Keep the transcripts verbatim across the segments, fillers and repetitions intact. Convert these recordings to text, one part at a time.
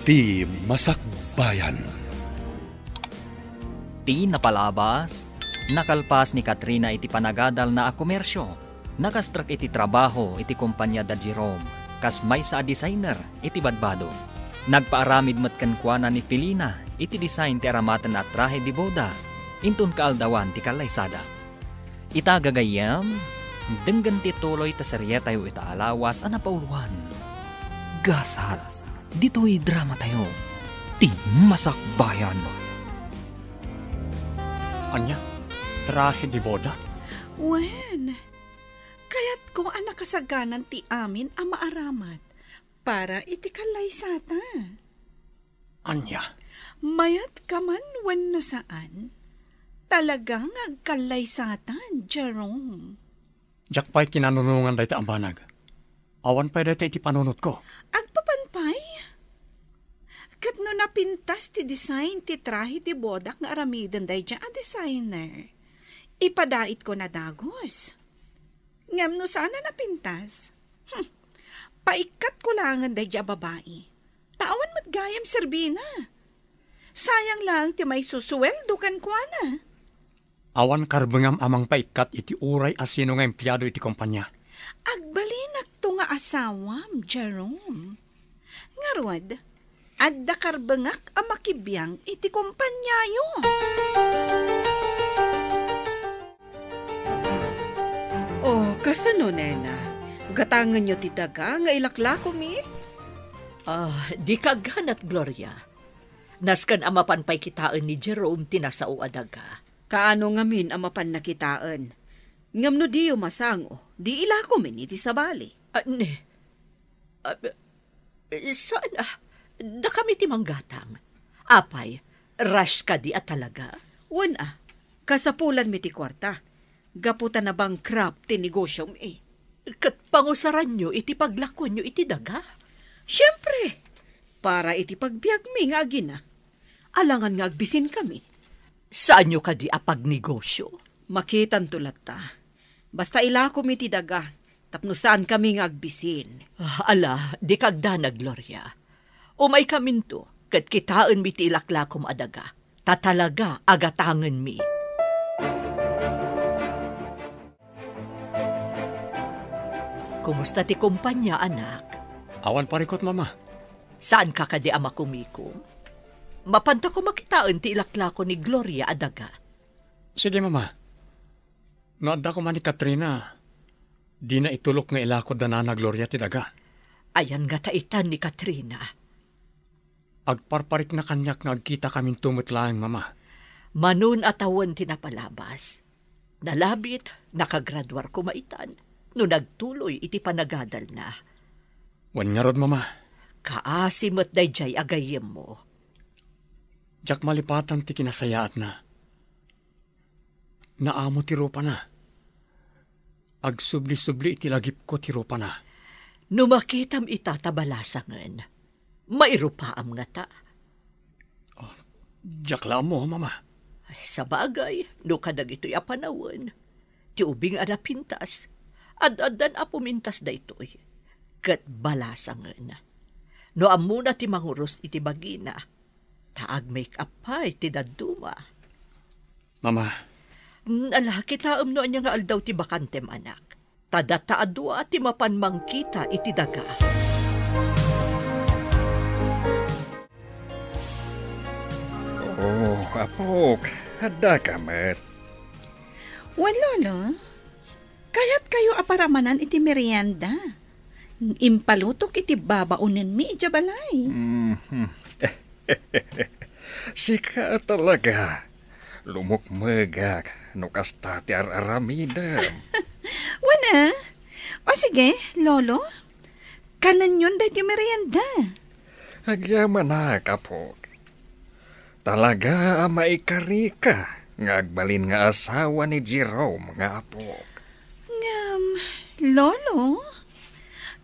Ti Masakbayan. Ti napalabas, nakalpas ni Katrina iti panagadalna a komersio, nakastrek iti trabaho iti kompania da Jerome, kas maysa a designer iti badbado. Nagpaaramid met kenkuana ni Felina iti design ti aramatenna a trahe de boda, inton kaaldawan ti kallaysada. Ita gagayyem, denggen ti tuloy ta serietayo ita a lawas a napauloan. Gasat, ditoy dramatayo, ti Masakbayan. Ania? Trahe de boda? Wen, kayatko a nakasaganan ti amin a maaramat para iti kallaysata. Ania? Mayat ka man wenno saan, talaga nga agkallaysatan, Jerome. Diak pay kinanunongan dayta a banag. Awan pay dayta iti panunotko. Agpapan pay? Ket no napintas ti design ti trahe de bodak nga aramiden daydiay a designer, ipadaitko na dagus. Ngem no saan a napintas, hmm, paikkatko laengen daydiay a babai. Ta awan met gayam serbina. Sayang laeng ti maisusueldo kenkuana. Awan karbengam a mangpaikkat iti uray a sino nga empleyado iti kompania. Agbalinakto nga asawam, Jerome. Ngarud, adda karbengak a makibiang iti kompaniayo. Oh, kasano, nena? Gatangenyo ti daga nga ilaklakomi? Ah, di kagganat, Gloria. Nasken a mapan pay kitaen ni Jerome ti nasao a daga. Kaano ngamin a mapanna kitaen? Ngem no diyo masango, di ilakomin iti sabali. Ah, ne. Ah, saan a? Dakami ti manggatang. Apay, rush kadi a talaga? Wen a, kasapulanmi ti kuarta. Gapu ta nabankrupt ti negosyomi. Ket pangusaranyo iti paglakuenyo iti daga? Siempre, para iti pagbiagmi nga agina. Alangan nga agbisinkami. Saanyo kadi a pagnegosyo? Makitanto latta. Basta ilakom iti daga, tapno saankami nga agbisin. Ah, ala, di kagdanag, Gloria. Umaykaminto, ket kitaenmi ti ilaklakom a daga. Ta talaga a gatangenmi. Kumusta ti kompania, anak? Awan parikut, Mama. Saanka kadi a makumikom? Mapanta koma kitaen ti ilaklako ni Gloria a daga. Sige, Mama. No adda koma ni Katrina, dina itulok nga ilako da Nana Gloria ti daga. Ayan ngata itan ni Katrina? Agparparikna kaniak nga agkitakaminto met laeng, Mama. Mano a tawen ti napalabas. Nalabit, nakagraduar koma itan, no nagtuloy iti panagadalna. Wen ngarud, Mama. Kaasi met daydiay a gayyemmo. Diak malipatan ti kinasayaatna. Naamo ti rupana. Agsubli-subli iti lagipko ti rupana. No makitam ita ta balasangen, mairupaam ngata? Oh, diak la ammo, Mama. Ay, sabagay, no kadagitoy a panawen, ti ubing a napintas, ad-addan a pumintas daytoy, ket balasangen. No ammona ti manguros iti bagina, ta ag-make up pay ti dadduma. Mama. Mm, ala, kitaem no ania nga aldaw ti bakantem, anak. Ta data a dua ti mapan mangkita iti daga. Oh, apok, addaka met. Wen, Lolo, kayatkayo a paramanan iti merienda. Impalutok iti babaonenmi idiay balay. Mhm. Sika talaga. Lumukmegak no kasta ti ar-aramidem. Wen a? O sige, Lolo. Kanenyon daytoy merienda. Agyamanak, apok. Talaga a maikarika nga agbalin nga asawa ni Jerome nga apok. Ngem, Lolo,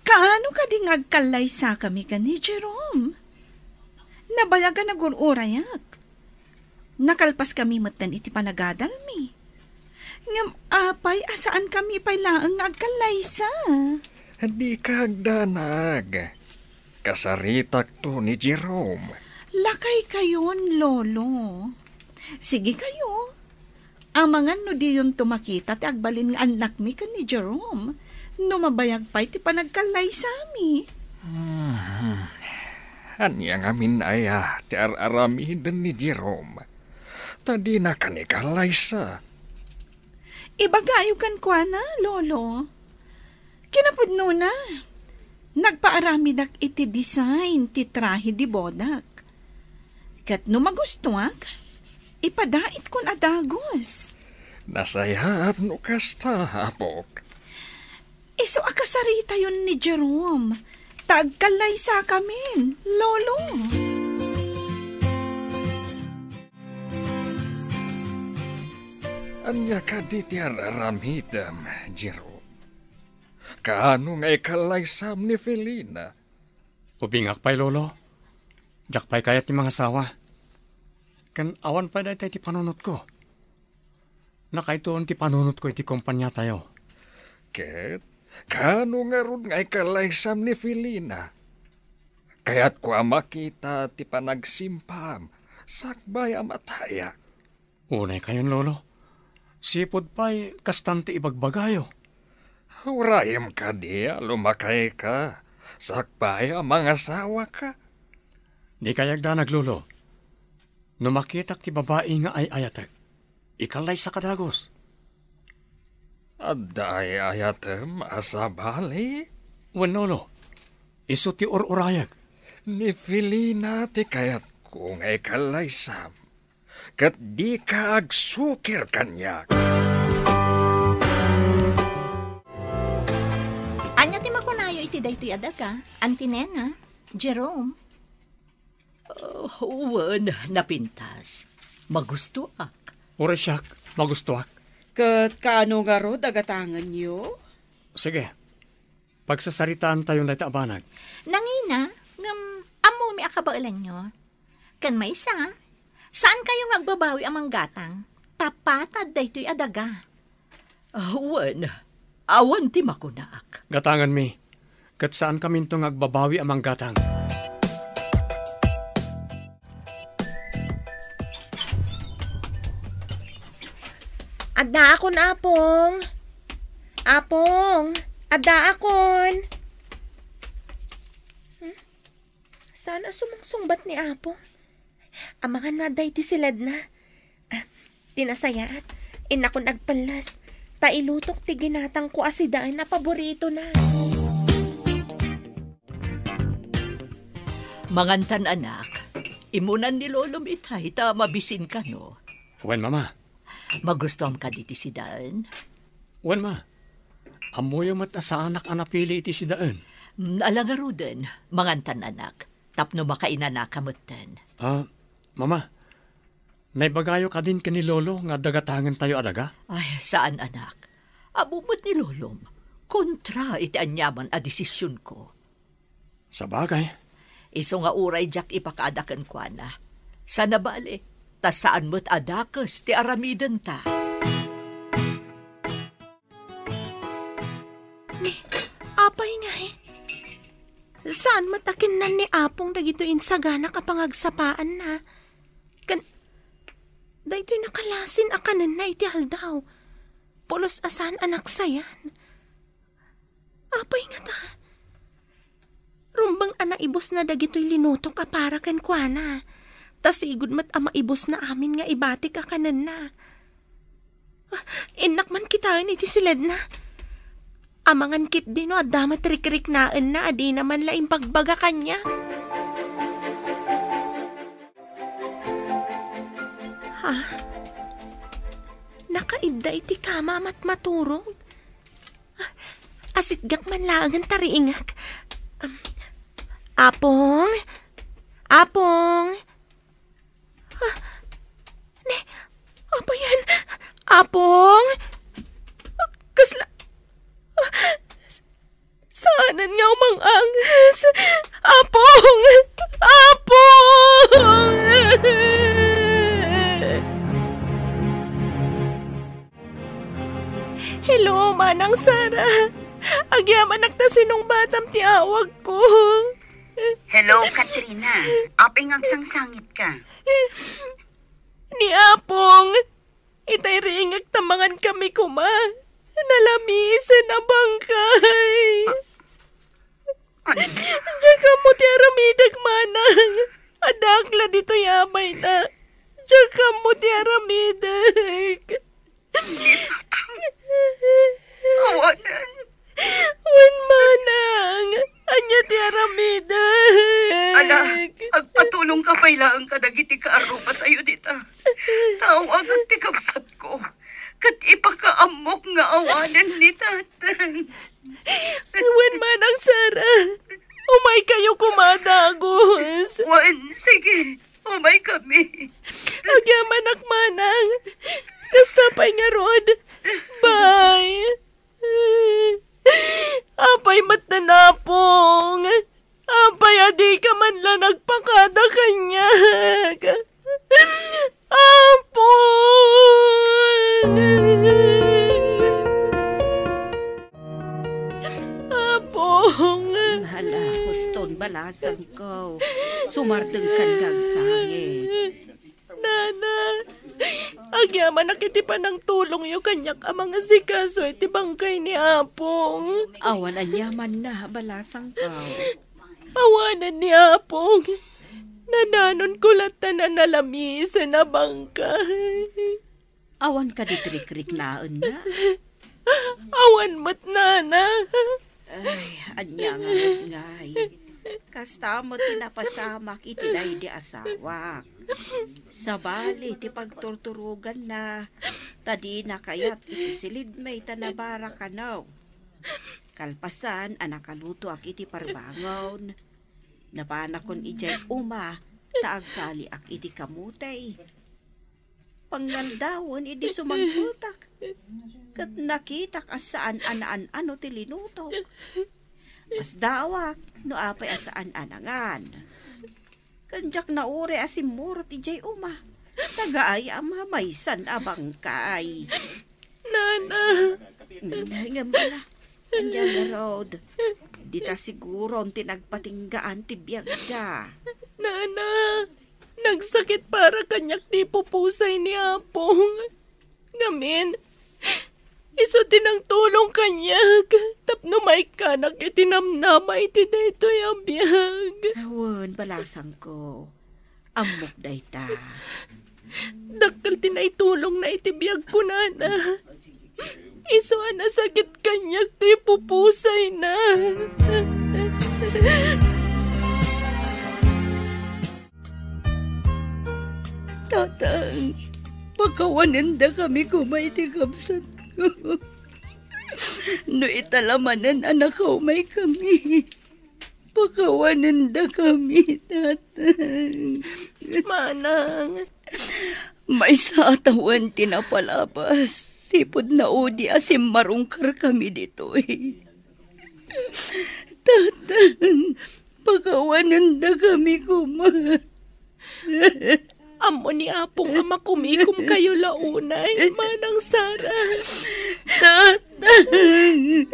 kaano kadi nga agkallaysakami ken ni Jerome? Nabayag a nagur-urayak. Nakalpaskami metten iti panagadalmi. Ngem apay a saankami pay laeng nga agkallaysa? Dika agdanag. Agkasaritakto ni Jerome. Lakaykayon, Lolo. Sige kayo. Amangan no diyonto makita ti agbalin nga annakmi ken ni Jerome, no mabayag pay ti panagkallaysami. Hmm. Ania ngamin aya ti ar-aramiden ni Jerome? Ta dina kanikallaysa. Ibagayo kenkuana, Lolo. Kinapudnona, nagpaaramidak iti design ti trahe de bodak. Ket no magustuak, ipadaitko a dagus. Nasayaat no kasta, apok. Isu a kasaritayon ni Jerome, ta agkallaysakamin, Lolo. Ania kadi ti ar-aramidem, Jerome? Kaano nga ikallaysam ni Felina? Ubingak pay, Lolo. Diak pay kayat ti mangasawa. Ken awan pay dayta iti panunotko. Nakaiton ti panunotko iti kompaniatayo. Ket kaano ngarud nga ikallaysam ni Felina? Kayatko a makita ti panagsimpam sakbay a mataya. Unay kayon, Lolo. Sipud pay, kastan ti ibagbagayo. Urayem kadi a lumakayka, sakbay a mangasawaka. Di kayagdanag, Lolo. No makitak ti babai nga ay-ayatek, ikallaysaka dagus. Adda ay-ayatem a sabali? Wen, Lolo. Isu ti ur-urayek. Ni Felina ti kayatko nga ikallaysam. Ket dika agsukir kaniak. Ania ti makunayo iti daytoy a daga, Auntie Nena, Jerome? Ah, wen, napintas. Magustoak. Uray siak, magustoak. Ket kaano ngarud a gatangenyo? Sige. Pagsasaritaantayon dayta a banag. Nangina, ngem ammomi a kabaelanyo. Ken maysa, saankayo nga agbabawi a manggatang, ta patad daytoy a daga. Ah, wen, awan ti makunak. Gatanganmi, ket saankaminto nga agbabawi a manggatang. Addaakon, Apong. Apong, addaakon. Hmm? Saan a sumungsungbat ni Apong? Amangan no adda iti siledna. Ah, ti nasayaat, innakon agpellas, ta ilutok ti ginatangko a sidaen a paboritona. Mangantan, anak. Imunan ni Lolom itay ta mabisin kano. Wen, Mama. Magustuam kadi ti sidaen? Wen, Ma. Ammoyo met a saanak a napili iti sidaen. Mm, ala ngaruden, mangantan, anak. Tapno makainanaka metten. Ah, Mama, naibagayo kadin ken ni Lolo nga adda gatangentayo a daga? Ay, saan, anak. Ammom met ni Lolom, kontra iti aniaman a desisionko. Sabagay. Isu nga uray diak ipakaada kenkuana. Sana bale, ta saan met a dakes ti aramidenta. Ni, apay ngay? Saan met a kinnan ni Apong dagitoy insaganak a pangagsapaanna? Ken, daytoy nakalasin a kanenna iti aldaw. Pulos a saan a naksayan. Apay ngata? Rumbeng a naibusna dagitoy linutok a para kenkuana. Ta sigud met a maibusna amin nga ibatik a kanenna. Ah, innak man kitaen iti siledna. Amangan ketdi no adda met rikriknaenna a dina man la imbagbaga kaniak. Ha? Nakaidda iti kama a matmaturog. Ah, asitgak man laengen ta riingek. Um, Apong? Apong? Ah, ni, apayan? Apong? Ah, kasla, ah, saanen nga umang-anges. Apong! Apong! Hello, Manang Sara. Agyamanak ta sinungbatam ti awagko. Katrina, apay nga agsangsangitka? Ni Apong, itay ringek ta mangan kami koma. Nalamisen a bangkay. Ano? Diak ammo ti aramidek, manang. Addaak la ditoy a bayna. Diak ammo ti aramidek. Ni tatang. Awanen. Wen, manang, ania ti aramidek? Ala, agpatulongka pay laeng kadagiti kaarrupatayo dita. Tawagak ti kabsatko, ket ipakaammok nga awanen ni tatang. Wen, manang Sara, umaykayo koma dagus. Wen, sige, umaykami. Agyamanak, manang. Kasta pay ngarud. Bye. Apay met, Apong? Apay a dika man la nagpakada kaniak? Apong! Apong! Hala, huston, balasangko. Sumardengkan nga agsangit. Nana, agyamanak iti panangtulongyo kaniak a mangasikaso iti bangkay ni Apong. Awan aniamanna, balasangko. Awanen ni Apong. Nananonko latta a nalamisen a bangkay. Awan kadi ti rikriknaenna? Awan met, nana. Ay, ania ngarud ngay? Kasta met ti napasamak iti daydi asawak. Sabali ti pagturturoganna, ta dina kayat iti silidmi ta nabara kano. Kalpasan a nakalutoak iti parbangon, napanakon idiay uma ta agkaliak iti kamote. Pangngaldawen idi sumangpetak, ket nakitak a saan a naan-ano ti linutok. Masdaawak no apay a saan a nangan. Ken diak nauray a simmurot idiay uma, ta gaayam a maysan a bangkay. Nana! Mm, ngem ala, ania ngarud? Dita siguron ti nagpatinggaan ti biagda. Nana, nagsakit para kaniak ti pupusay ni Apong. Ngamin, isu ti nangtulong kaniak tapno maikkanak iti namnama iti daytoy a biag. Wen, balasangko. Ammok dayta. Dakkel ti naitulongna iti biagko, nana. Isu a nasakit kaniak ti pupusayna. Tatang, pakawanendakami koma iti kabsatko. No ita la manen a nakaumaykami, pakawanendakami, Tatang. Manang. Maysa a tawen ti napalabas, sipud naudi a simmarungkarkami ditoy. Tatang, pakawanendakami koma. Ammo ni Apong a makumikomkayo la unay, Manang Sara. Tatang,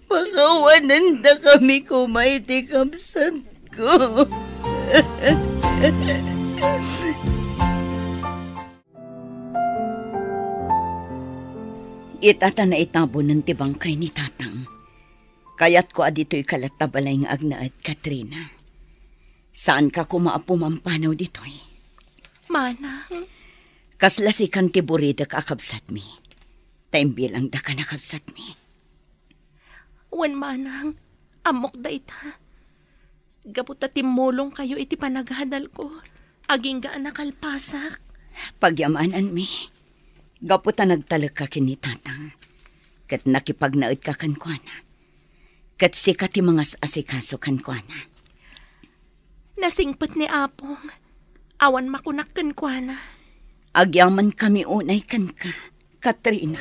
pakawanendakami koma iti kabsatko. Ita ta naitabonen ti bangkay ni Tatang. Kayatko a ditoyka latta balay nga agnaed, Katrina. Saanka koma a pumampanaw ditoy. Manang. Kasla sikan ti buridek a kabsatmi. Ta imbilangdaka a kabsatmi. Wen, Manang, ammok dayta. Gapu ta timmulongkayo iti panagadalko, agingga a nakalpasak. Pagyamananmi, gapu ta nagtalekka ken ni Tatang, ket nakipagnaedka kenkuana, ket sika ti mangas-asikaso kenkuana. Nasingpet ni Apong, awan makunak kenkuana. Agyamankami unay kenka, Katrina.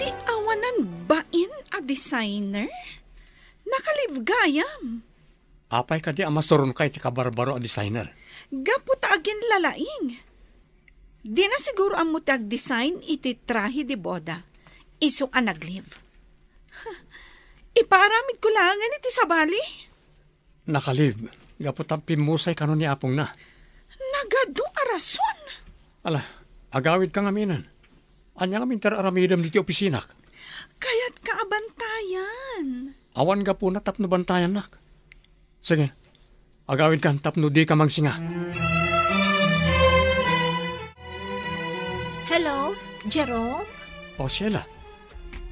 Ti awanan bain a designer? Nakalibgayam. Apay kadi a masuronka iti kabarbaro a designer? Gapu ta aginlalaing. Dina siguro ammo ti agdesign iti trahe de boda. Isu a nag-leave. Ipaaramidko laengen iti sabali? Nakalib, gapu ta pimmusay kano ni apongna. Nagadu a rason. Ala, agawidka ngamin. Ania ngamin ti ar-aramidem ditoy opisinak? Kayatka a bantayan. Awan gapuna tapno bantayannak. Sige, agawidkan tapno dika mangsinga. Hello, Jerome? O, Sheila,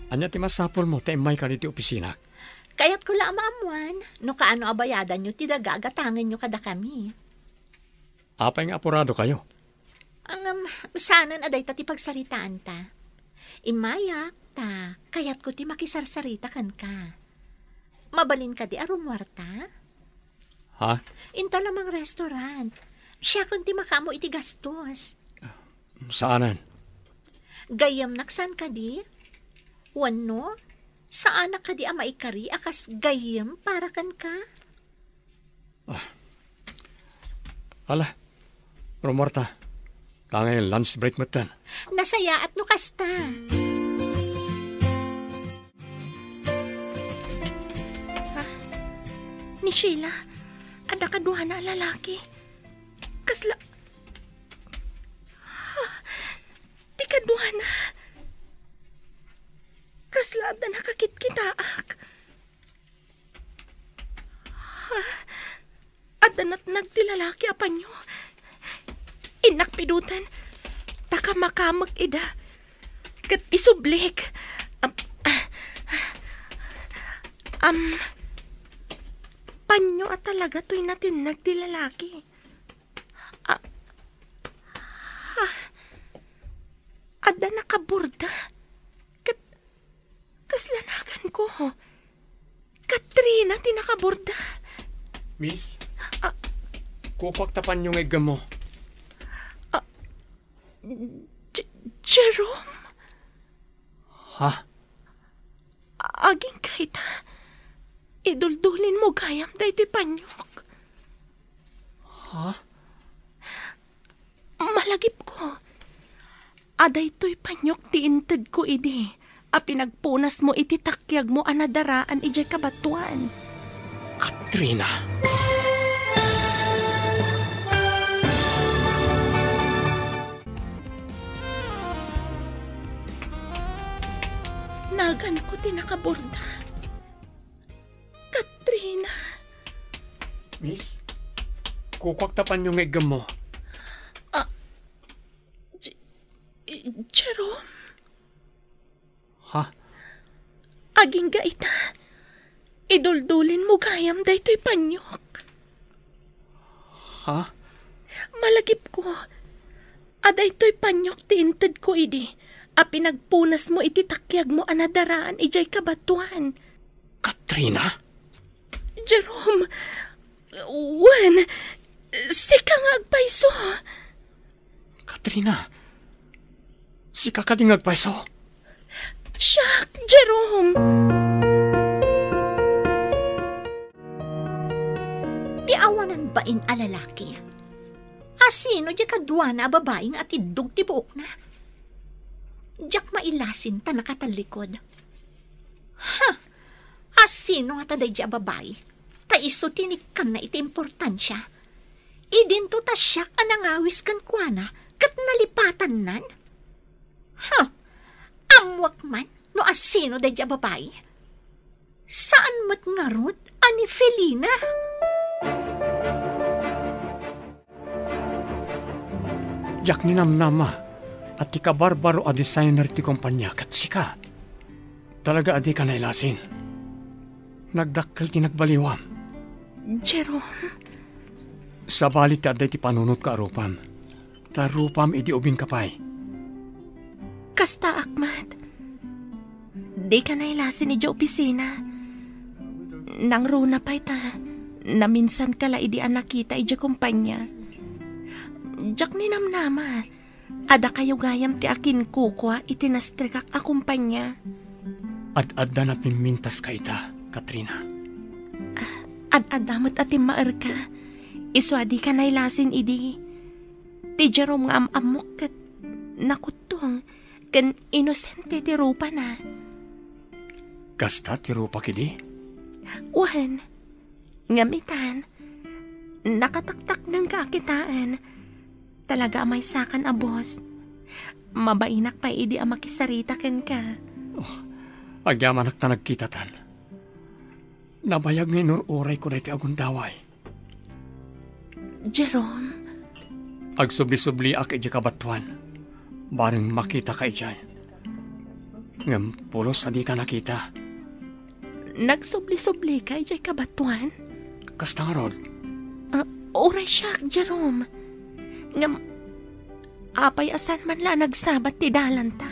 ania ti masapulmo ta immayka ditoy opisinak? Kayatko la a maammuan no kaano a bayadanyo ti daga a gatangenyo kadakami. Apay nga apuradokayo? Ngem, saanen a dayta ti pagsaritaanta. Immayak, ta kayatko ti makisarsarita kenka. Mabalin kadi a rummuarta? Ha? Inta la mang restaurant. Siakon ti makaammo iti gastos. Saanen? Gayyemnak saan kadi? Wenno, saanak kadi a maikari a kas gayyem para kenka? Ah. Ala, rummuarta. Ta ngay lunch break metten. Nasayaat no kasta. Ah, ni Sheila, adda kaduana a lalaki. Kasla, ah, ti kaduana. Kasla adda nakakitkitaak. Adda natnag ti lalaki a panyo. Innak piduten, ta kamakamek ida. Ket isublik. Am, am, panyo a talaga toy natinnag ti lalaki. A, a, adda nakaborda. Ket kasla naganko. Katrina ti nakaborda. Miss? Ah. Kukuak ta panyo nga iggemmo. Ah, J-, Jerome? Ha? Agingga ita, iduldulinmo gayam daytoy panyok. Ha? Malagipko a daytoy panyok ti intedko idi a pinagpunasmo iti takiagmo a nadaraan idiay kabatoan. Katrina! Naganko ti nakaborda. Katrina! Miss, kukuak ta panyo nga iggemmo. Ah, J-, Jerome? Ha? Agingga ita, iduldulinmo gayam daytoy panyok. Ha? Malagipko a daytoy panyok ti intedko idi a pinagpunasmo iti takiagmo a nadaraan idiay kabatoan. Katrina? Jerome, wen, sika nga agpayso. Katrina, sika kadi nga agpayso? Siak, Jerome! Ti awanan bain a lalaki. Asino diay kaduana a babai nga atiddog ti buokna? Diak mailasin ta nakatallikod. Ha! Asino ngata daydiay a babai? Ta isu ti inikkanna iti importansia. Idinto ta siak a nangawis kenkuana ket nalipatannan. Ha! Ammoak man no asino daydiay a babai. Saan met ngarud a ni Felina? Diak ninamnama a ti kabarbaro a designer ti kompania ket sika. Talaga a dika nailasin. Nagdakkel ti nagbaliwam. Jerome? Sabali ti adda iti panunotko a rupam. Ta rupam idi ubingka pay. Kastaak met. Dika nailasin idiay opisina. Nangruna pay ta naminsanka la idi a nakita idiay kompania. Diak ninamnama a dakayo gayam ti akinkukua iti nastrekak a kompania. Ad-adda napimmintaska ita, Katrina. Ah, ad-adda met a timmaerka. Isu a dika nailasin idi. Ti Jerome nga am-ammok ket nakuttong ken inosente ti rupana. Kasta ti rupak idi? Wen, ngem itan, nakataktakneng ka a kitaen. Talaga a maysakan a boss. Mabainak pay idi a makisarita kenka. Oh, agyamanak ta nagkitatan. Nabayag nga inur-urayko daytoy a gundaway. Jerome? Agsubli-subliak idiay kabatoan. Bareng makitaka idiay. Ngem pulos a dika nakita. Nagsubli-sublika idiay kabatoan? Kasta ngarud? Ah, uray siak, Jerome. Ngem, apay a saan man la a nagsabat ti dalanta?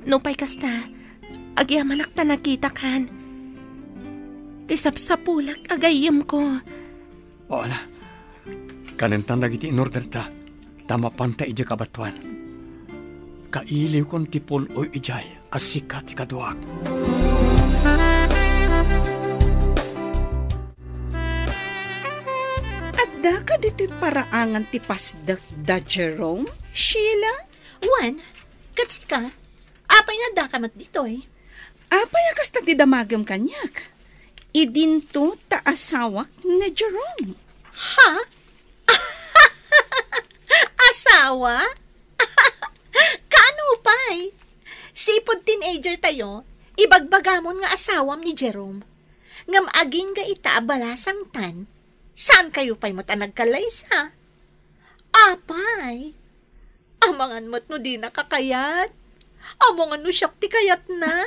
Nupay kasta, agyamanak ta nakitakan. Ti sapsapulak a gayyemko. O, ala. Kanentan dagiti inorderta, ta mapanta idiay kabatoan. Kailiwkon ti pun-oy idiay a sika ti kaduak. Adda kadi ti paraangan ti pasdek da Jerome, Sheila? Wen, ket sika? Apay nga addaka met ditoy? Apay a kasta ti damagem kaniak? Idinto ta asawak ni Jerome. Ha? Asawa? Kaano pay? Sipud teenager tayo, ibagbagamon nga asawam ni Jerome. Ngem agingga ita a balasangtan, saan kayo pay met a nagkallaysa? Apay, amangan met no dina kakayat. Amangan no siak ti kayatna.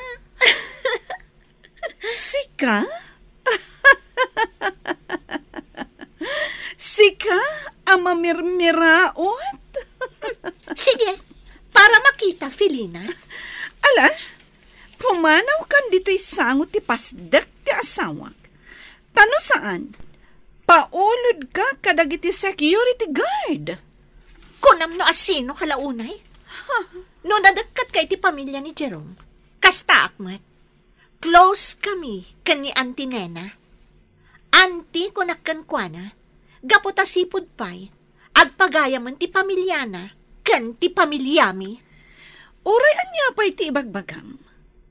Sika? Sika a mamirmiraot? Sige, para makita, Felina. Ala, pumanawkan ditoy sango ti pasdek ti asawak. Ta no saan, paulodka kadagiti security guard. Kunam no a sino ka la unay? No nadekketka iti pamilya ni Jerome, kastaak met. Close kami ken ni Auntie Nena. Auntie kunak kenkuana, gapu ta sipud pay, agpagayamen ti pamiliana ken ti pamiliami. Uray ania pay ti ibagbagam,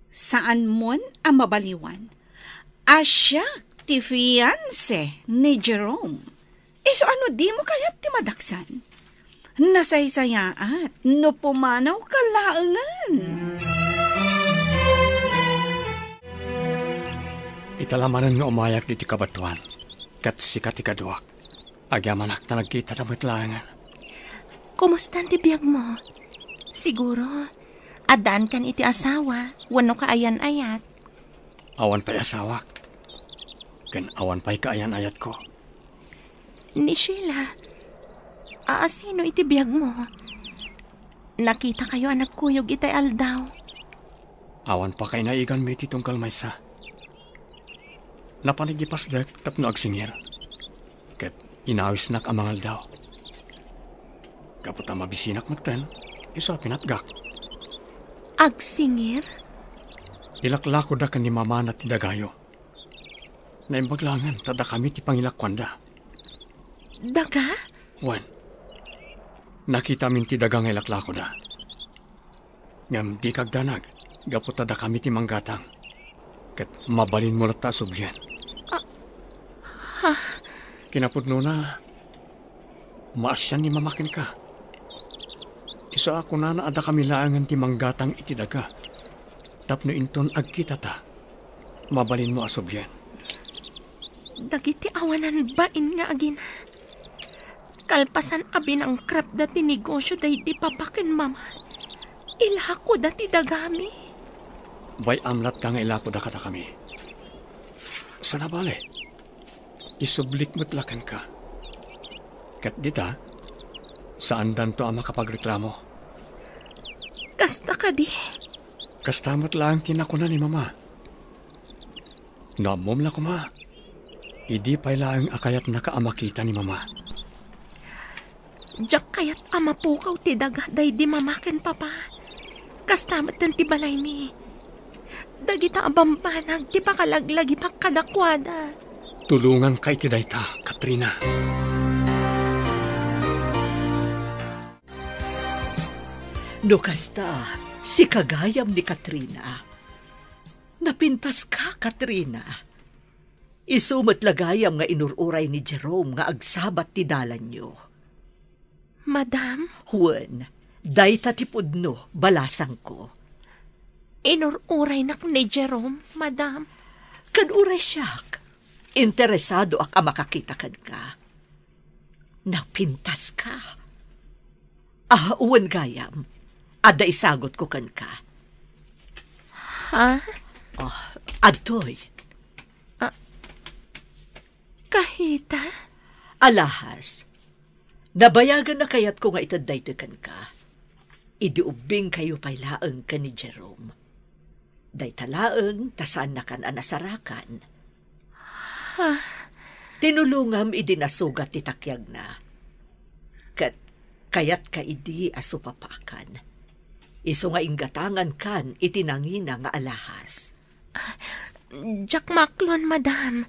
saanmon a mabaliwan a siak ti fiancé ni Jerome. Isu a no dimo kayat ti madaksan, nasaysayaat no pumanawka laengen. Ita la manen nga umayak ditoy kabatoan, ket sika ti kaduak. Agyamanak ta nagkitata met laengen. Kumustan ti biagmo? Siguro, addaankan iti asawa wenno kaayan-ayat. Awan pay asawak, ken awan pay kaayan-ayatko. Ni Sheila, aasino iti biagmo? Nakitakayo a nagkuyog itay aldaw. Awan pakainaiganmi ti tunggal maysa. Napan idi pasdek tapno agsingir, ket inawisnak a mangaldaw. Gapu ta mabisinak metten, isu a pinatgak. Agsingir? Ilaklakoda ken ni mamana ti dagayo. Naimbag laengen ta dakami ti pangilakuanda. Daga? Wen, nakitamin ti daga nga ilaklakoda. Ngem dika agdanag, gapu ta dakami ti manggatang. Ket mabalinmo latta a sublien. Ah, ha? Kinapudnona, maasian ni Mama kenka. Isu a kunana a dakami laengen ti manggatang iti daga, tapno inton agkitata, mabalinmo a sublien. Dagiti awanan bain nga agina. Kalpasan a binangkraptda ti negosio daydi papa ken mama, ilakoda ti dagami. Bay-am latta nga ilakoda kadakami. Sana bale, isublik met la kenka. Ket dita, saandanto a makapagreklamo. Kasta kadi? Kasta met laeng ti nakuna ni Mama. No ammom la koma, idi pay laeng a kayatnaka a makita ni Mama. Diak kayat a mapukaw ti daga daydi Mama ken Papa. Kasta metten ti balaymi. Dagita a bambanag ti pakalaglagipak kadakuada. Tulonganka iti dayta, Katrina. No kasta, sika gayam ni Katrina. Napintaska, Katrina. Isu met la gayam nga inur-uray ni Jerome nga agsabat ti dalanyo. Madam? Wen, dayta ti pudno, balasangko. Inur-uraynak ni Jerome, madam. Ken uray siak, interesadoak a makakita kenka. Napintaska. Ah, wen gayam. Adda isagutko kenka. Ha? Ah, adtoy. Ah, kahita? Alahas. Nabayagan a kayatko nga ited daytoy kenka. Idi ubbingkayo pay laeng ken ni Jerome. Dayta laeng ta saannakan a nasarakan. Ha? Tinulongam idi nasugat ti takiagna. Ket kayatka idi a supapakan. Isu nga inggatangankan iti nangina nga alahas. Diak maaklon, madam.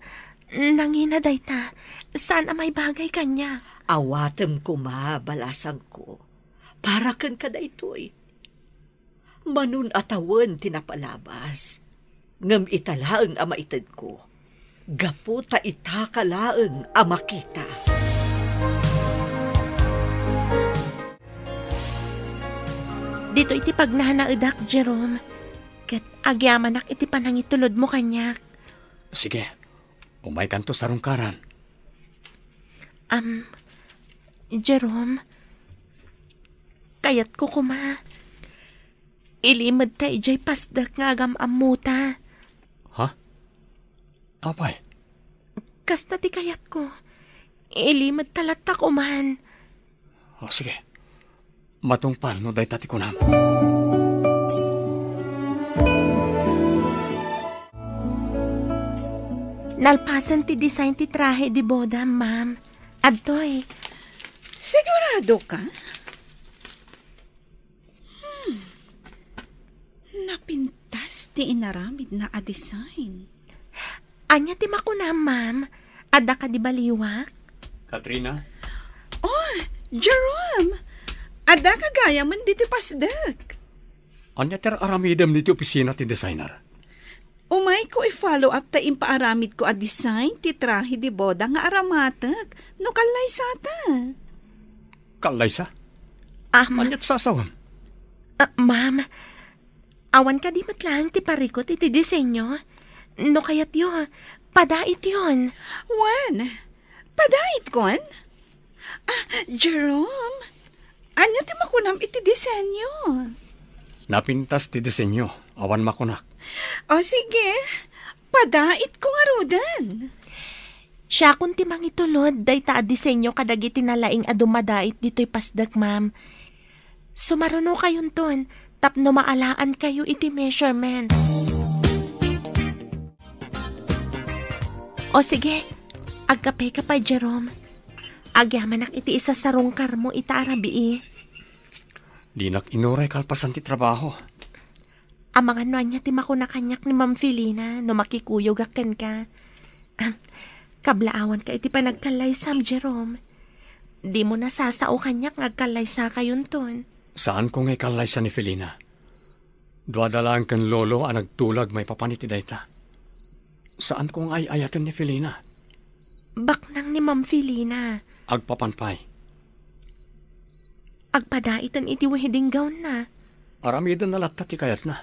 Nangina dayta. Saan a maibagay kaniak. Awatem koma, balasangko. Para kenka daytoy. Manon a tawen ti napalabas, ngem ita laeng a maitedko, gapu ta itaka laeng a makita. Ditoy ti pagnanaedak, Jerome, ket agyamanak iti panangitulodmo kaniak. Sige, umaykanto sarungkaran. Am, Jerome, kayatko koma. Ilimedta idiay pasdek nga agam-ammota. Ha? Apay? Kasta ti kayatko. Ilimedta latta koman. O, sige. Matungpal no dayta ti kunam. Nalpasen ti design ti trahe de boda, ma'am. Adtoy. Sigurado ka? Hmm. Napintas ti inaramidna a design. Ania ti makunam, ma'am? Adda kadi baliwak? Katrina? Oh, Jerome! Adda ka gayamen ditoy pasdek. Ania ti aramidem ditoy opisina ti designer? Umayko i-follow up ta impaaramidko a design ti trahe de boda nga aramatek no kallaysata. Kallaysa? Ah, ma- Ania ti sasawem? Ah, ma'am, awan kadi met laeng ti parikut iti disenyo? No kayatyo, padaityon. Wen, padaitkon? Ah, Jerome, ania ti makunam iti disenyo? Napintas ti disenyo, awan makunak. O sige, padaitko ngaruden. Siakon ti mangitulod dayta a disenyo kadagiti nalaing a dumadait ditoy pasdek, ma'am. Sumarunokayonton tapno maalaankayo iti measurement. O sige, agkapeka pay, Jerome. Agyamanak iti isasarungkarmo ita a rabii. Dinak inuray kalpasan ti trabaho. Amangan no ania ti makuna kaniak ni Ma'am Felina no makikuyogak kenka. Ah, kablaawanka iti panagkallaysam, Jerome. Dimo nasasao kaniak nga agkallaysakayonton. Saanko nga ikallaysa ni Felina. Duada laeng ken Lolo a nagtulag maipapan iti dayta. Saanko nga ay-ayaten ni Felina. Baknang ni Ma'am Felina. Agpapan pay. Agpadaiten iti wedding gown-na. Aramidenna latta ti kayatna.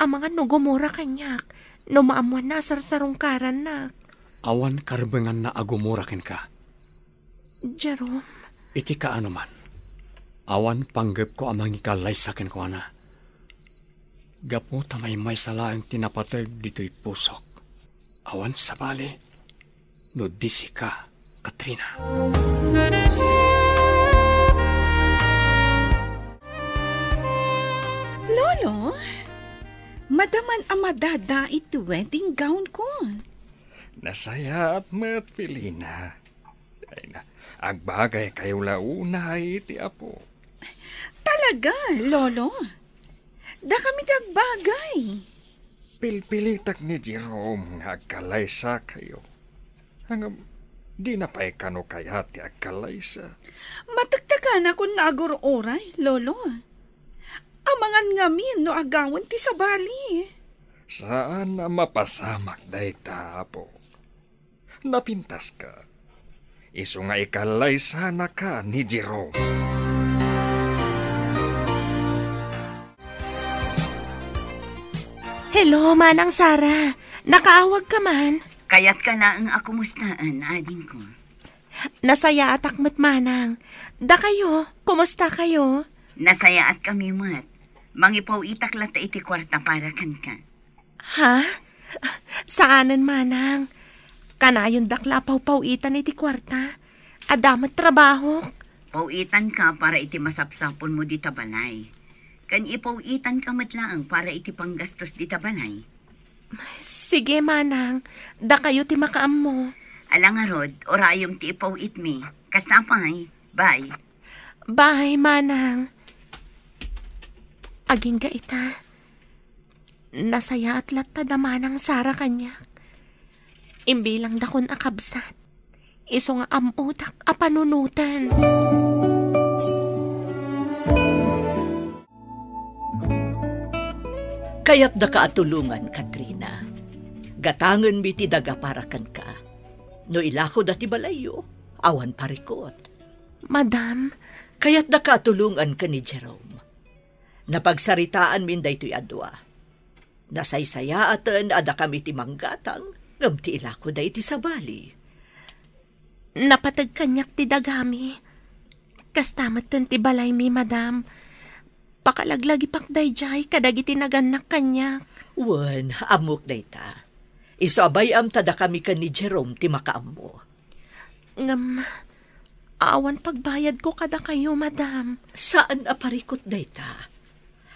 Amangan no gumura kaniak, no maammoanna a sarsarungkarannak. Awan karbenganna a gumura kenka. Jerome. Iti kaanoman, awan panggepko a mangikallaysa kenkuana. Gapu ta maymaysa laeng ti napateg ditoy pusok. Awan sabali no di sika, Katrina. Lolo, madaman a madadait ti wedding gown-ko. Nasayaat met, Felina. Ay na, agbagaykayo la unay iti Apo. Talaga, Lolo? Dakami ti agbagay. Pilpilitak ni Jerome nga agkallaysakayo. Ngem, dina pay kano kayat ti agkallaysa. Matektekanakon nga agur-uray, Lolo. Amangan ngamin no agawen ti sabali. Saan a mapasamak dayta, Apo. Napintaska. Isu nga ikallaysanaka ni Jerome. Hello, Manang Sara. Nakaawagka man? Kayatka laeng a kumustaan, adingko. Nasayaatak met, Manang. Dakayo, kumusta kayo? Nasayaatkami met. Mangipaw-itak latta iti kuarta para kenka. Ha? Saanen, Manang. Kanayondak la a pawpaw-itan iti kuarta. Adda met trabahok. Paw-itanka para iti masapsapulmo dita balay. Ken ipaw-itanka met laeng para iti panggastos dita balay. Sige, Manang. Dakayo ti makaammo. Ala ngarud, urayom ti ipaw-itmi. Kasta pay. Bye. Bye, Manang. Agingga ita. Nasayaat latta da Manang Sara kaniak. Imbilangdakon a kabsat. Isu nga ammodak a panunoten. Kayatdaka a tulongan, Katrina. Gatangenmi ti daga para kenka. No ilakoda ti balayyo, awan parikut. Madam. Kayatdaka a tulongan ken ni Jerome. Napagsaritaanmin daytoy a dua. Nasaysayaaten a dakami ti manggatang, ngem ti ilakoda iti sabali. Napateg kaniak ti dagami. Kasta metten ti balaymi, madam. Pakalaglagipak daydiay kadagiti nagannak kaniak. Wen, ammok dayta. Isu a bay-am ta dakami ken ni Jerome ti makaammo. Ngem, awan pagbayadko kadakayo, madam. Saan a parikut dayta.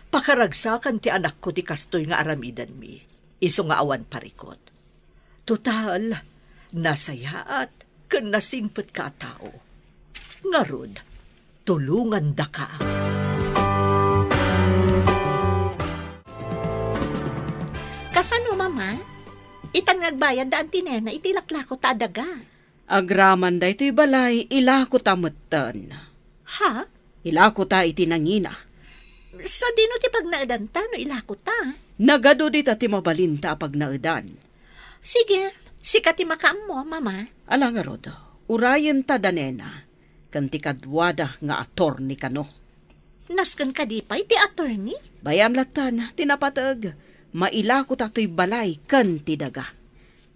Pakaragsakan ti anakko ti kastoy nga aramidenmi. Isu nga awan parikut. Total, nasayaat ken nasingpetka a tao. Ngarud, tulongandaka. Kasano, Mama? Itan nga agbayad da Auntie Nena iti laklako ta a daga. Agraman daytoy balay, ilako ta metten. Ha? Ilako ta iti nangina. Sadino ti pagnaedanta no ilako ta? Nagadu dita ti mabalinta a pagnaedan. Sige, sika ti makaammo, Mama. Ala ngarud, urayenta da Nena, ken ti kaduada nga attorney kano. Nasken kadi pay ti attorney? Bay-am lattan ti napateg, mailako ta toy balay ken ti daga.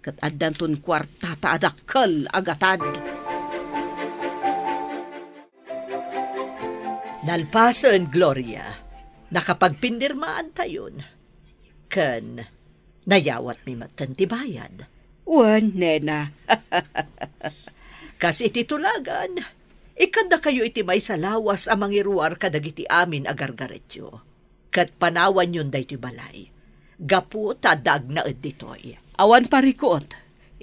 Ket addanton kuartata a dakkel a gatad. Nalpasen, Gloria, nakapagpinirmaantayon. Ken nayawatmi metten ti bayad. Wen, Nena. Kas iti tulagan, ikkandakayo iti maysa lawas a mangiruar kadagiti amin a gargaretyo. Ket panawanyon daytoy balay, gapu ta adda agnaed ditoy. Awan parikut.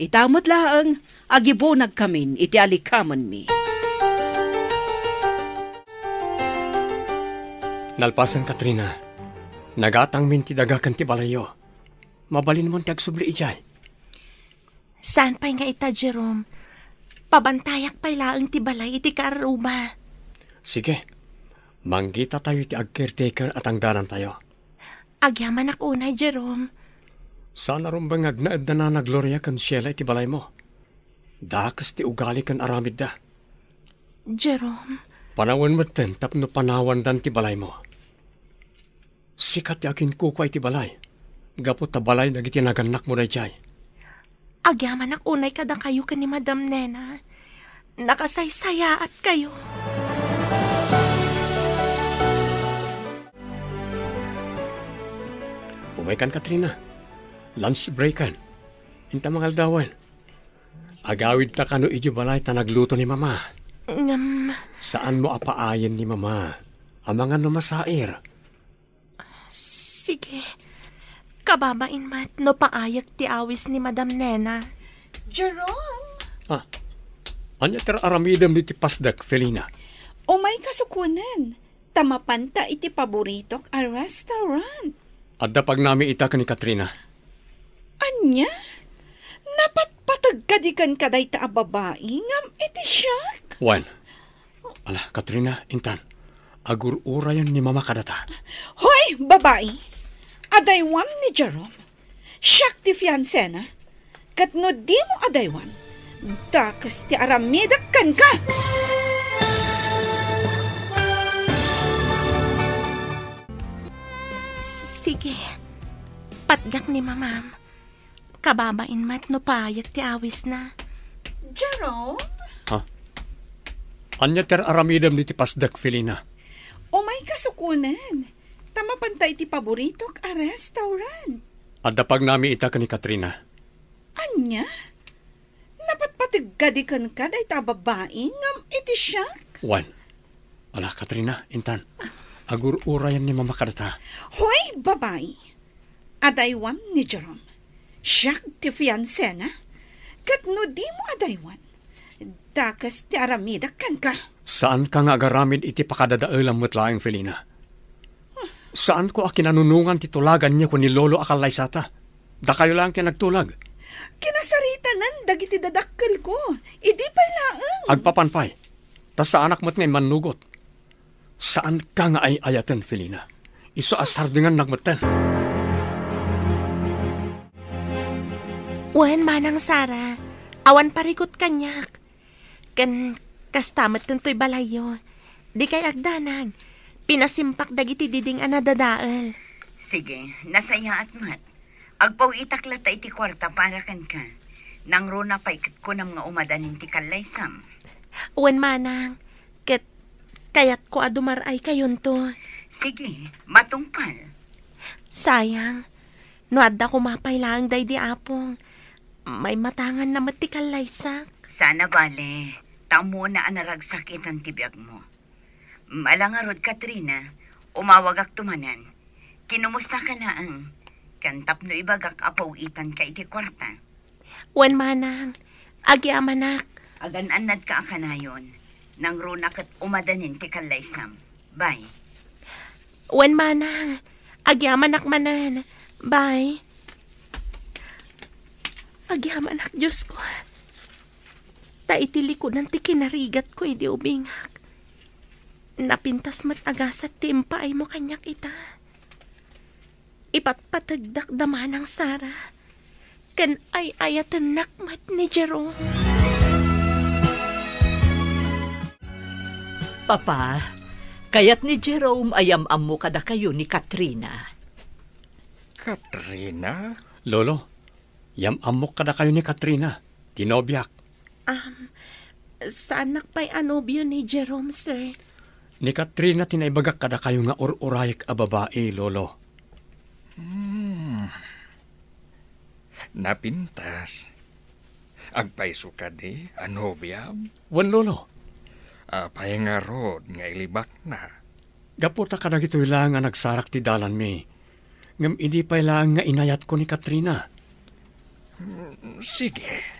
Ita met laeng, agibunagkamin iti alikamenmi. Nalpasen, Katrina. Nagatangmin ti daga ken ti balayyo. Mabalinmon ti agsubli idiay. Saan pay nga ita, Jerome? Pabantayak pay laeng ti balay iti kaarruba. Sige. Manggitatayo iti ag-caretaker a tangdanantayo. Agyamanak unay, Jerome. Saan a rumbeng nga agnaed da Nana Gloria ken Sheila iti balaymo. Dakes ti ugali ken aramidda. Jerome. Panawen metten tapno panawandan ti balaymo. Sika ti aginkukua iti balay, gapu ta balay dagiti nagannakmo daydiay. Agyamanak unay kadakayo ken ni Madam Nena. Nakasaysayaatkayo. Umaykan, Katrina. Lunch breakan. Inta mangaldawen. Agawidta kano idiay balay ta nagluto ni Mama. Ngem, saanmo a paayen ni Mama. Amangan no masair. Sige. Kababain met no paayek ti awis ni Madam Nena. Jerome! Ah, ania ti aramidem ditoy pasdek, Felina? Umayka sukunen, ta mapanta iti paboritok a restaurant. Adda pagnami ita ken ni Katrina. Ania? Napatpateg kadi ken kadayta a babai ngem iti siak? Wen. Ala, Katrina, intan. Agur-urayen ni Mama kadata. Hoy, babai! Adaywam ni Jerome. Siak ti fiansena, ket no dimo adaywan, dakes ti aramidek kenka. Sige, patgak ni Mamam. Kababain met no paayek ti awisna. Jerome? Ha? Ania ti ar-aramidem iti pasdek, Felina? Umayka sukonen, ta mapanta iti paboritok a restaurant. Adda pagnami ita ken ni Katrina. Ania? Napatpateg kadi kenka dayta a babai ngem iti siak? Wen. Ala, Katrina, intan. Agur-urayan ni Mama kadata. Hoy, babai! Adaywam ni Jerome. Siak ti fiansena. Ket no dimo adaywan, dakes ti aramidek kenka. Saanka nga agaramid iti pakadadaelam met laeng, Felina. Saanko a kinanunongan ti tulagan ni Lolo a kallaysata. Dakayo laeng ti nagtulag. Kinasaritanan dagiti dadakkelko. Idi pay laeng. Agpapan pay. Ta saanak met nga immannugot. Saanka nga ay-ayaten, Felina. Isu a sardengannak metten. Wen, Manang Sara, awan parikut kaniak. Ken kasta metten toy balayyo. Dikay agdanag. Pinasimpak dagiti diding a nadadael. Sige, nasayaat met. Agpawitak latta iti kuarta para kenka. Nangruna pay ket kunam nga umadanin ti kallaysam. Wen, Manang, ket kayatko a dumar-aykayonto. Sige, matungpal. Sayang, no adda koma pay laeng daydi Apong, maimatanganna met ti kallaysak. Sana bale, ta ammona a naragsak itan ti biagmo. Ala ngarud, Katrina, umawagakto manen. Kinumustaka laeng, ken tapno ibagak a pawitanka iti kuarta. Wen, Manang, agyamanak. Agan-annadka a kanayon. Nangruna ket umadanin ti kallaysam. Bye. Wen, Manang, agyamanak manen. Bye. Agyamanak, Diosko. Ta iti likudan ti kinarigatko idi ubingak, napintas met a gasat ti impaaymo kaniak ita. Ipatpategdak da Manang Sara, ken ay-ayatennak met ni Jerome. Papa, kayat ni Jerome a yam-ammo kadakayo ni Katrina. Katrina? Lolo, yam-ammok kadakayo ni Katrina, ti nobiak. Am, saanak pay a nobio ni Jerome, sir. Ni Katrina ti naibagak kadakayo nga ur-urayek a babai, Lolo. Hmm. Napintas. Agpayso kadi a nobiam? Wen, Lolo. Apay ngarud nga ilibakna? Gapu ta kadagitoy laeng a nagsarak ti dalanmi, ngem idi pay laeng nga inayatko ni Katrina. Mm, sige.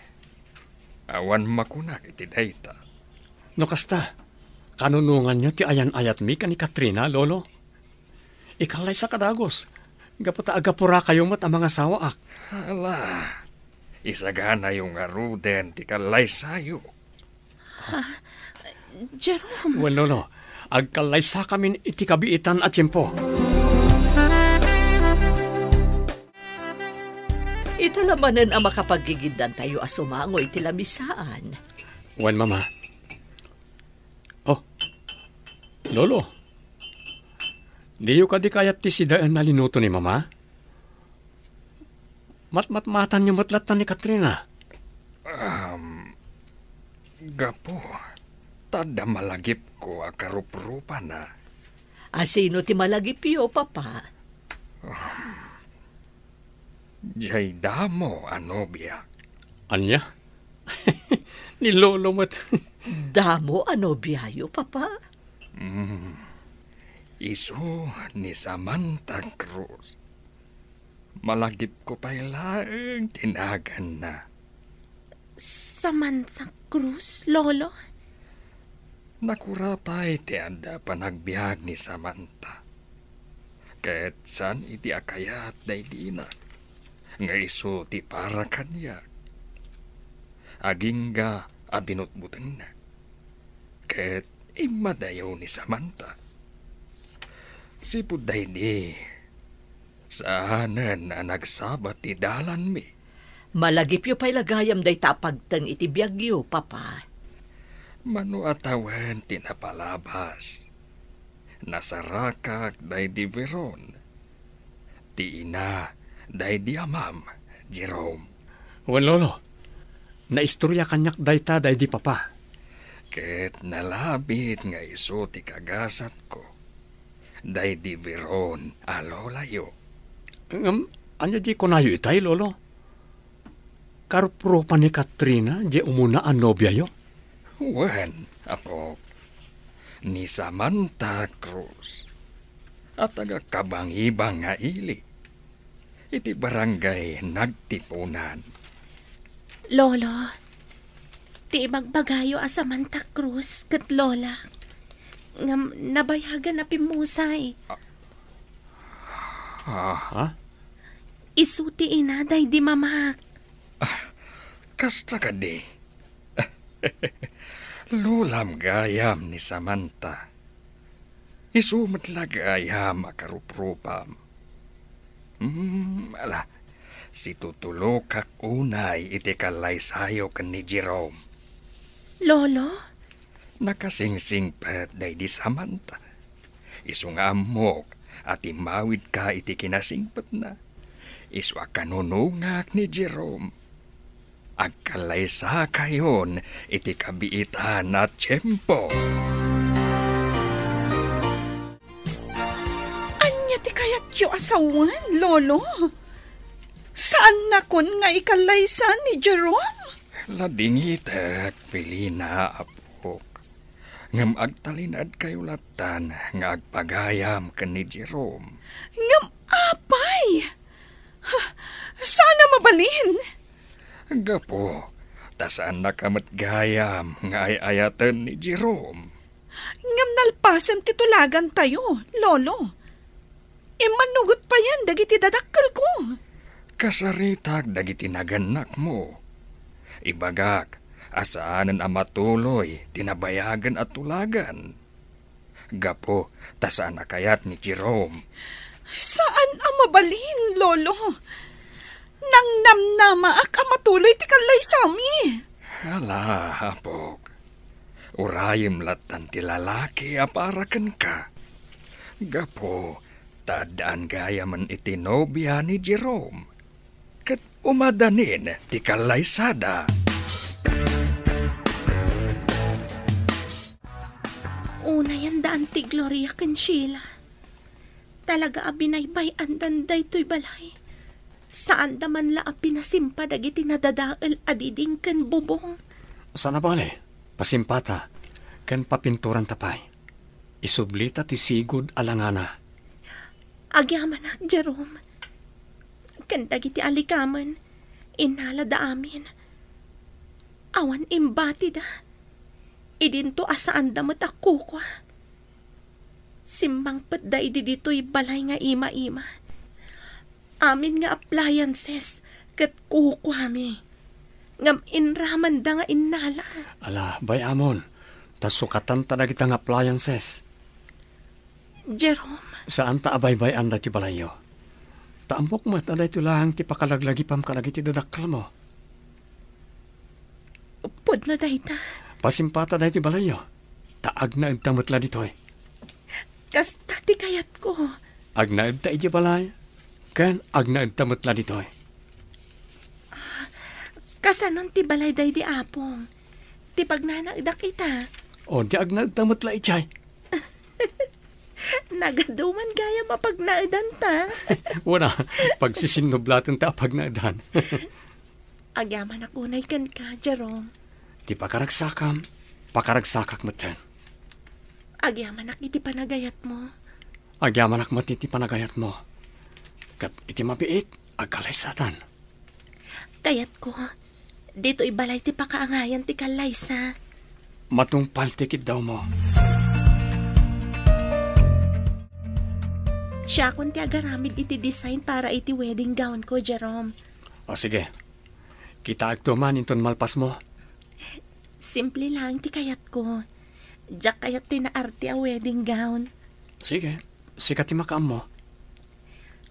Awan makunak iti dayta. No kasta, kanunonganyo ti ayan-ayatmi ken ni Katrina, Lolo? Ikallaysak a dagus, gapu ta agapurakayo met a mangasawaak. Hala, isaganayo ngaruden ti kallaysayo. Ha? Jerome? Wen, Lolo, agkallaysakamin iti kabiitan a tiempo. Ita la manen a makapaggigiddantayo a sumango iti lamisaan. Wen, Mama. Oh, Lolo, diyo kadi kayat ti sidaen a linuto ni Mama? Matmatmatanyo met latta ni Katrina. Um, gapu, ta adda malagipko a karuprupana. A sino ti malagipyo, Papa? Um, diay damo a nobia. Ania? Ni Lolo met. Damo a nobiayo, Papa? Mm. Isu ni Samantha Cruz. Malagipko pay laeng ti naganna. Samantha Cruz, Lolo? Nakura pay ti adda panagbiag ni Samantha. Ket saan iti a kayat daydina nga isu ti para kaniak. Agingga a binutbutengna. Ket immadayo ni Samantha. Sipud daydi, Saanen a nagsabat ti dalanmi. Malagipyo pay la gayam dayta a pagteng iti biagyo, Papa. Mano a tawen ti napalabas. Nasarakak daydi Veron. Ti ina daydi amam, Jerome. Wen, Lolo. Naistoria kaniak dayta daydi Papa. Ket nalabit nga isu ti kagasatko. Daydi Veron a lolayo. Ngem, ania di kunayo itay, Lolo? Karuprupa ni Katrina, di umuna a nobiayo? Wen, apok. Ni Samantha Cruz. A taga Kabangibang nga ili. Iti barangay Nagtipunan. Lolo, ti ibagbagayo a Samantha Cruz ket Lola, ngem nabayagan a pimmusay. Ah, ha? Isu ti ina daydi mamak. Ah, kasta kadi. Lolam gayam ni Samantha. Isu met la gayam a karuprupam. Hmm, ala, situtulokak unay iti kallaysayo ken ni Jerome. Lolo? Nakasingsingpet daydi Samantha. Isu nga ammok a timmawidka iti kinasingpetna. Isu a kanunongak ni Jerome. Agkallaysakayon iti kabiitan a tiempo. Ania ti kayatyo a sawen, Lolo? Saannakon nga ikallaysa ni Jerome? Ladingitek, Felina, apok. Ngem agtalinaedkayo lattan nga agpagayam ken ni Jerome. Ngem apay? Ha, saan a mabalin? Gapu ta saannaka met gayam nga ay-ayaten ni Jerome. Ngem nalpasen ti tulagantayo, Lolo. Immanugot payen dagiti dadakkelko. Kasaritak dagiti nagannakmo. Ibagak a saanen a matuloy ti nabayagen a tulagan. Gapu ta saan a kayat ni Jerome. Saan a mabalin, Lolo. Nangnamnamaak a matuloy ti kallaysami. Ala, apok. Urayem lattan ti lalaki a para kenka. Gapu ta addaan gayamen iti nobia ni Jerome. Ket umadanin ti kallaysada. Unayen daan ti Gloria ken Sheila. Talaga a binaybay-andan daytoy balay. Saanda man la a pinasimpa dagiti nadadael a diding ken bubong. Saan a bale, pasimpata, ken papinturanta pay. Isublita ti sigud a langana. Agyamanak, Jerome. Ken dagiti alikamen, innalada amin. Awan imbatida. Idinto a saanda met a kukua. Simmangpetda idi ditoy balay nga ima-ima. Amin nga appliances ket kukuami. Ngem inramanda nga innala. Ala, bay-amon, ta sukatanta dagita nga appliances. Jerome. Saanta a baybay-an daytoy balayyo. Ta ammok met a daytoy laeng ti pakalaglagipam kadagiti dadakkelmo. Pudno dayta. Pasimpata daytoy balayyo. Ta agnaedta met la ditoy. Kasta ti kayatko. Agnaedta idiay balay, ken agnaedta met la ditoy. Kasanon ti balay daydi apong? Ti pagnanaedak ita. O, di agnaedta met la idiay. Nagaduman gayam a pagnaedanta. Wen a, pagsisinnublatan ta a pagnaedan. Agyamanak unay kenka, Jerome. Ti pakaragsakam, pakaragsakak metten. Agyamanak iti panagayatmo. Agyamanak met iti panagayatmo. Ket iti mabiit, agkalaysatan. Kayatko, ditoy balay ti pakaangayan ti kallaysa. Matungpal ti kiddawmo. Siakon ti agaramid iti design para iti wedding gown ko, Jerome. O sige, kitaekto man inton malpasmo. Simple lang ti kayatko. Diak kayat ti naarte a wedding gown. Sige, sika ti makaammo.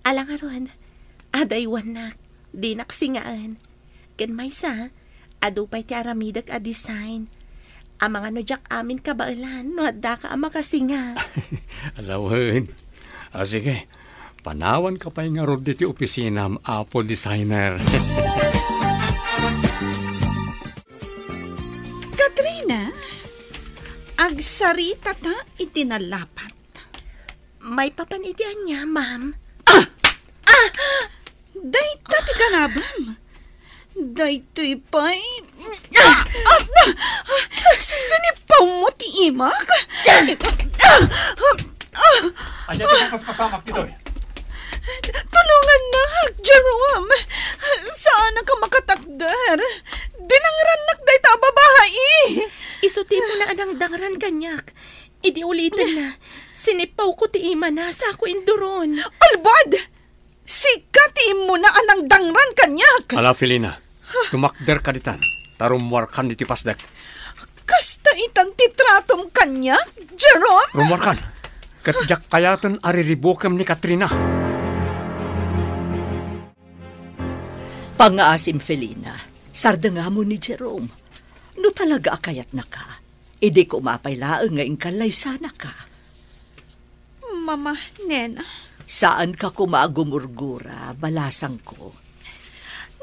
Ala ngarud, adaywannak, dinak singaen. Ken maysa, adu pay ti aramidek a design. Amangan no diak amin kabaelan no addaka a makasinga. Ala wen. A, sige, panawanka pay ngarud ditoy opisinam, Apo Designer. Katrina, agsaritata iti nalapat. Maipapan iti ania, ma'am? Ah! Ah! Dayta ti kanabam. Daytoy pay. Ah! Ah! Ah! Sinipawmo ti imak? Ah! Ah! Ah! Ania ti napaspasamak ditoy? Tulongannak, Jerome. Saanak a makatakder. Dinangrannak dayta a babai. Isu ti immuna a nangdangran kaniak. Idi ulitenna, sinipawko ti imana, sako induron. Albad! Sika ti immuna a nangdangran kaniak! Ala, Felina, tumakderka ditan, ta rummuarkan iti pasdek. Kasta itan ti tratom kaniak, Jerome? Rummuarkan, ket diak kayaten a riribukem ni Katrina. Pangngaasim, Felina, sardengamon ni Jerome. No talaga a kayatnaka, idi koma pay laeng nga inkallaysanaka. Mama, nena. Saanka koma a gumurgura, balasangko.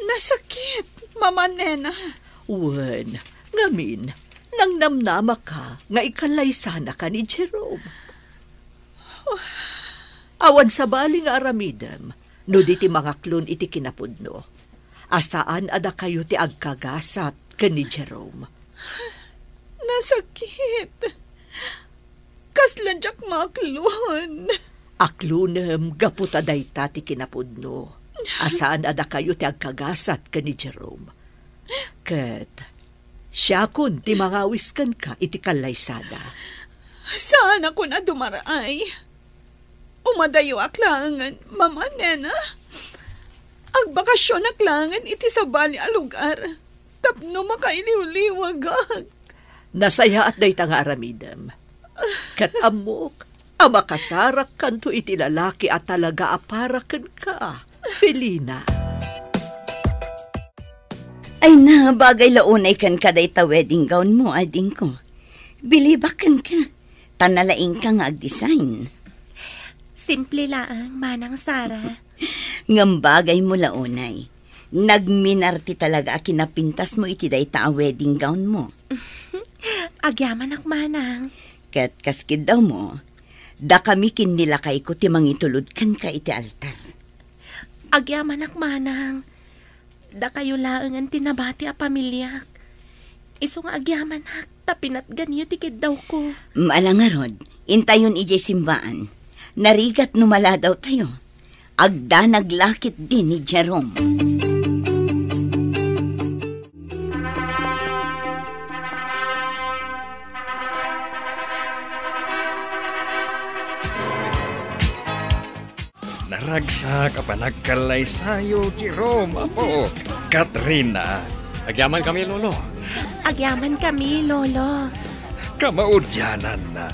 Nasakit, Mama, nena. Wen, ngamin, nangnamnamaka nga inkallaysanaka ni Jerome. Awan sabali nga aramidem no di ti mangaklon iti kinapudno, a saan a dakayo ti agkagasat ken ni Jerome. Nasakit. Kasla diak maaklon. Aklonem gapu ta dayta ti kinapudno, a saan a dakayo ti agkagasat ken ni Jerome. Ket siakon ti mangawis kenka iti kallaysada. Saanakon a dumar-ay. Umadayoak laengen, Mama, nena. Agbakasionak laengen iti sabali a lugar tapno makailiwliwagak. Nasayaat dayta nga aramidem. Ket ammok a makasarakkanto iti lalaki a talaga a para kenka, Felina. Ay na, bagay la unay kenka dayta wedding gown mo, adingko. Bilibak kenka. Ta nalaingka nga agdesign. Simple laeng, Manang Sara. Ngem bagay mo la unay. Nagminarte talaga a kinapintas mo iti dayta a wedding gown mo. Agyamanak, Manang. Ket kas kiddaw mo, dakami ken ni lakayko ti mangitulod kenka iti altar. Agyamanak, Manang. Dakayo laengen ti nabati a pamiliak. Isu nga agyamanak ta pinatganyo ti kiddawko. Ala ngarud, intayon idiay simbaan. Narigat no maladawtayo. Agdanag la ketdi ni Jerome. Naragsak a panagkallaysayo, Jerome, apo. Katrina. Agyamankami, Lolo. Agyamankami, Lolo. Kamaudiananna,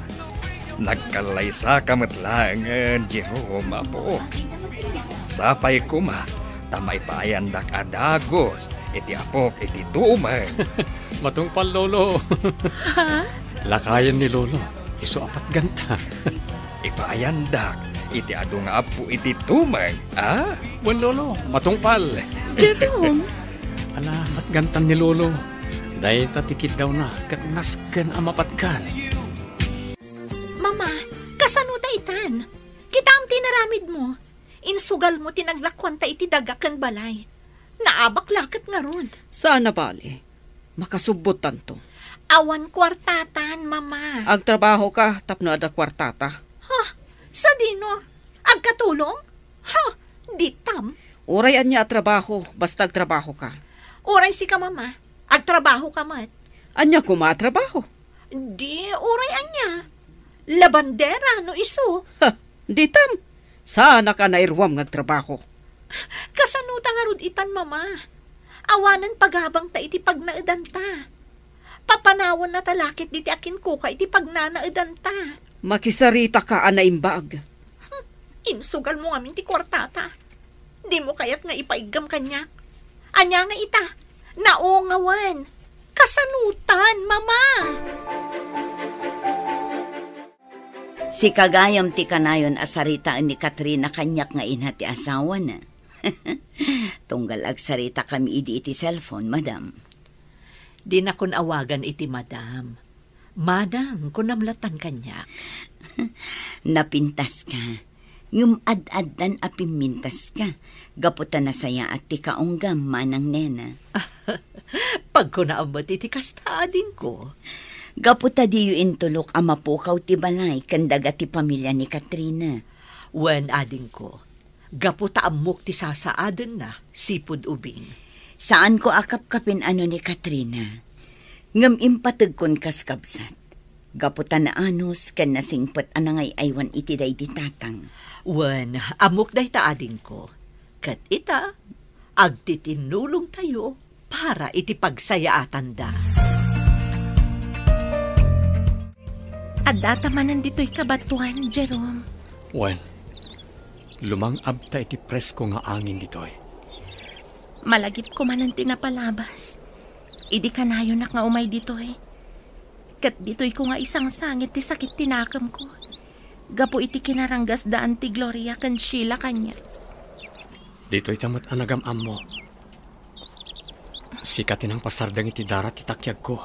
nagkallaysaka met laengen, Jerome, apo. Sapay koma ta maipaayandak a dagus iti apok iti tumeng. Matungpal, Lolo. Ha? Lakayen ni Lolo, isu a patganta. Ipaayandak iti adu nga appo iti tumeng, a? Wen, Lolo, matungpal. Jerome. Ala, patgantan ni Lolo. Dayta ti kiddawna ket nasken a mapatgan. Mama, kasano daytan? Kitaem ti inaramidmo. Insugalmo ti naglakuanta iti daga ken balay. Naabak la ket ngarud. Saan a bale. Makasubbottanto. Awan kuartatan, Mama. Agtrabahoka tapno adda kuartata. Ha? Sadino? Agkatulong? Ha? Ditam? Uray ania a trabaho, basta agtrabahoka. Uray sika, Mama. Agtrabahoka met. Ania koma a trabaho? Di, uray ania. Labandera no isu. Ha, ditam. Saanak a nairuam nga agtrabaho. Kasano ta ngarud itan, Mama? Awanen pagabangta iti pagnaedanta. Papanawennata la ket diti akinkuka iti pagnanaedanta. Makisaritaka a naimbag. Hmm, Insugalmo ngamin ti kuartata. Dimo kayat nga ipaiggam kaniak? Ania nga ita? Naungawan. Kasanutan, Mama! Sika gayam ti kanayon a saritaen ni Katrina kaniak nga ina ti asawana. Tunggal agsaritakami idi iti cellphone, madam. Dinakon awagan iti madam. Madam, kunam latan kaniak. Napintaska. Ngem ad-addan a pimmintaska. Gapu ta nasayaat ti kaunggam, Manang Nena. Pagkunaam met iti kasta, adingko. Gapu ta diyo intulok a mapukaw ti balay ken daga ti pamilya ni Katrina. Wen, adingko. Gapu ta ammok ti sasaadenna, sipud ubing. Saanko a kapkapin-ano ni Katrina. Ngem impategkon kas kabsat. Gapu ta naanus ken nasingpet a nangay-aywan iti daydi tatang. Wen, ammok dayta, adingko. Ket ita, agtitinnulongtayo para iti pagsayaatanda. Addata manen ditoy kabatuan, Jerome. Wen, lumang-abta iti presko nga angin ditoy. Malagipko manen ti napalabas. Idi kanayonak nga umay ditoy. Ket ditoyko nga isangsangit ti sakit ti nakemko. Gapu iti kinaranggasdaan ti Gloria ken Sheila kaniak. Ditoyta met a nagam-ammo. Sika ti nangpasardeng iti dara ti takiagko.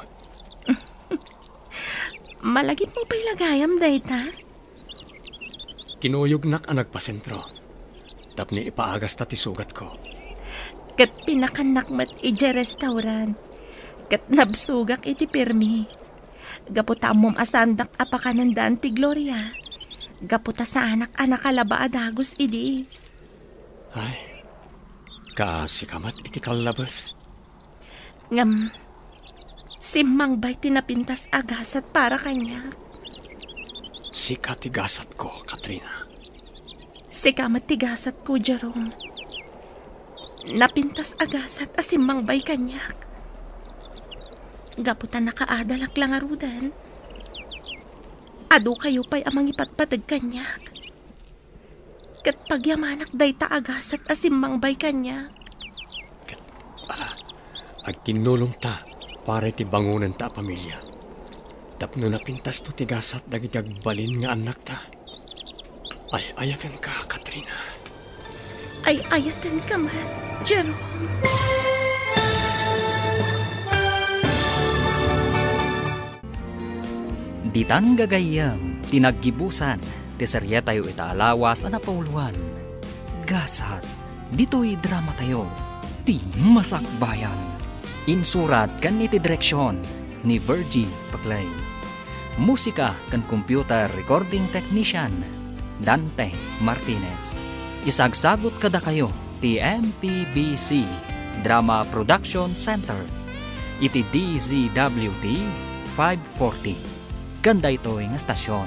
Malagipmo pay la gayam dayta? Kinuyognak a nagpasentro tapno ipaagasta ti sugatko. Ket pinakannak met idiay restaurant. Ket nabsogak iti pirmi. Gapu ta ammom a saandak a pakanendaan ti Gloria. Gapu ta saanak a nakalaba a dagus idi. Ay, kaasika met iti kallabes. Ngem, simmangbay ti napintas a gasat para kaniak. Sika ti gasatko, Katrina. Sika met ti gasatko, Jerome. Napintas a gasat a simmangbay kaniak. Gapu ta nakaadalak la ngaruden. Adu kayo pay a mangipatpateg kaniak. Ket pagyamanak dayta a gasat a simmangbay kaniak. Ket, ala, agtinnulongta para iti bangonenta a pamilya. Tapno napintasto ti gasat dagiti agbalin nga annakta. Ay-ayatenka, Katrina. Ay-ayatenka met, Jerome. Ditan gagayyem ti naggibusan ti serietayo ita a lawas a napauluan, Gasat. Ditoy dramatayo, ti Masakbayan. Insurat ken iti direksion ni Virgie Paclay. Musika ken computer recording technician, Dante Martinez. Isagsagut kadakayo ti M P B C Drama Production Center iti D Z W T five forty. Ken daytoy nga stasyon,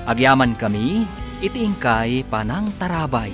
agyamankami iti inkay panangtarabay.